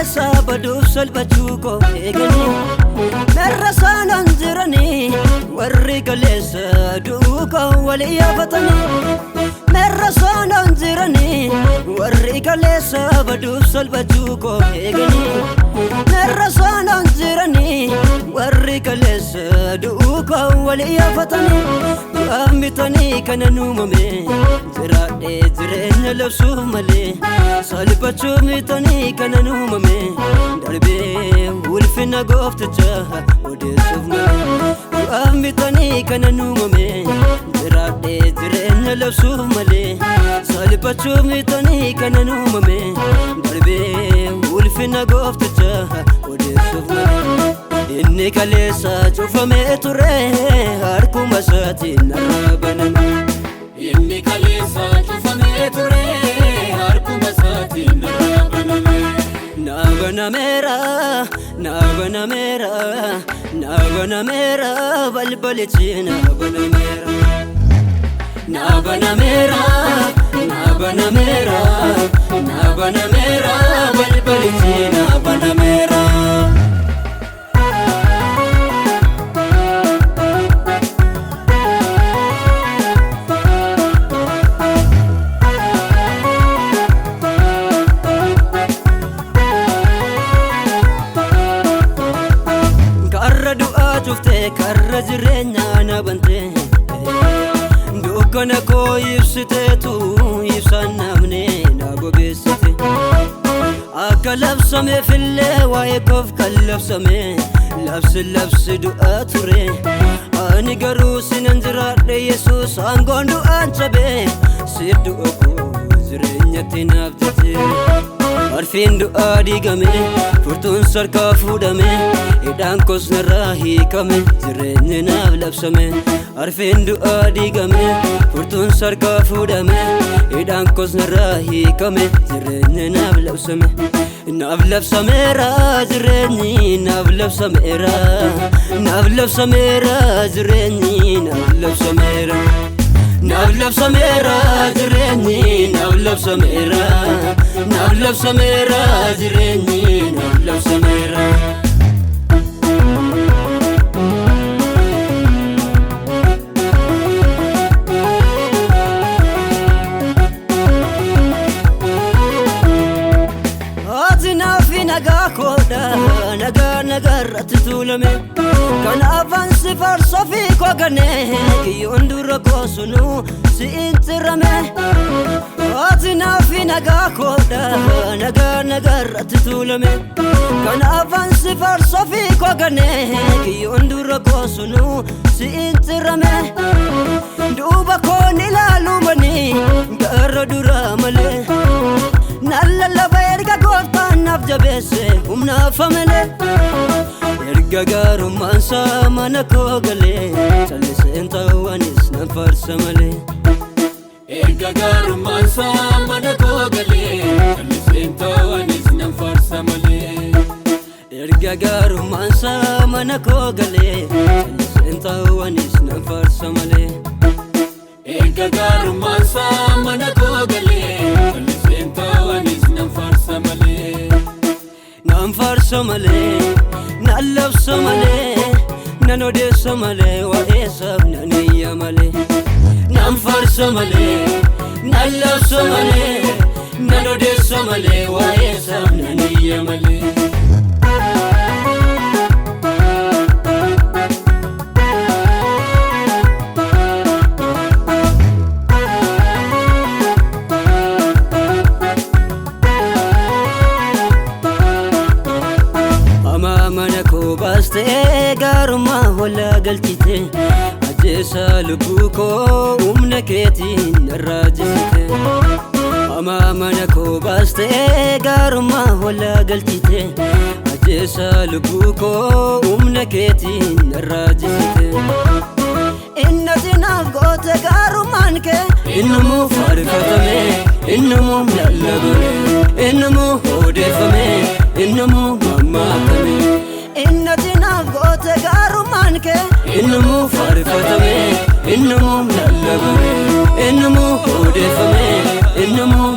kaleessa baduuf salphachuu koo eeganii narra saanaan jiranii warri kaleessa du'uu koo walii yaafatanii narra saanaan jiranii warri kaleessa baduuf salphachuu koo eeganii narra saanaan jiranii warri kaleessa du'uu koo walii yaafatanii du'aan bitanii kanan uumame jiraadhee jireenya labsuuf malee salphachuuf bitanii kanan uumame darbee ulfina gooftichaa odeessuuf malee du'aan bitanii kanan uumame jiraadhee jireenya labsuuf malee salphachuuf bitanii kanan uumame darbee ulfina gooftichaa odeessuuf malee. Inni kaleessa cufamee ture harkuma isaatiin narraa baname. Inni kaleessa cufamee ture harkuma isaatiin narraa baname. Naa banameera, naa banameera, naa banameera balbalichi naa banameera. Naa banameera, naa banameera, naa banameera balbalichi naa banameera. Karra du'aa cuftee karra jireenyaa na bante dukkana koo ibsiteetu ibsaan namne na bobeessite akka labsameefillee waa'ee koof kan labsame labsi labsi du'aa ture ani garuu sinan jiraadhe Yesuus aangoon du'aan cabe si du'a koo jireenyatti naaf jijjiire. Arfiin du'aa diigame furtuun sarkaa fuudhame hidhaan koos narraa hiikame jireenyi naaf labsame. Arfiin du'aa diigame furtuun sarkaa fuudhame hidhaan koos narraa hiikame jireenyi naaf labsame. Naaf labsameera jireenyi naaf labsameera naaf labsameera jireenyi naaf labsameera. Naaf labsameera jireenyi naaf labsameera naaf labsameera jireenyi naaf labsameera. Ati naaf nagaa koodha nagaa nagaarratti tuulame kan afaan si faarsa fi koo kiyyoon dura koosunu si'in cirame. Ati naaf nagaa koodha nagaa nagaarratti tuulame kan afaan si faarsa fi koo kiyyoon dura koosunu si'in cirame. Duuba koon ilaalumanii gara duraa malee. Nan lallaba erga gooftaan naaf jabeesse humnaaf amalee. Erga gaarummaan isaa mana koo galee calliseen ta'uu anis nan faarsa malee. Erga gaarummaan isaa mana koo galee calliseen ta'uu anis nan faarsa malee. Erga gaarummaan isaa mana koo galee calliseen ta'uu anis nan faarsa malee. Erga gaarummaan isaa mana koo galee calliseen ta'uu anis nan faarsa malee. Nan faarsa malee, nan labsa malee, nan odeessa malee, waa'ee isaaf nan iyya malee. Nan faarsa malee, nan labsa malee, nan odeessa malee, waa'ee isaaf nan iyya malee. Hamaa mana koo baastee gaarummaa hollaa galchite ajjeesaa lubbuu koo humna keetiin narraa jisite. Hamaa mana koo baastee gaarummaa hollaa galchite ajjeesaa lubbuu koo humna keetiin narraa jisite. Innati naaf goote gaarummaan kee innumuu faarfatame innumuu lallabame innumuu odeeffame innumuu mammaakame. Innati naaf goote gaarummaan kee innumuu faarfatame innumuu lallabame innumuu odeeffame innumuu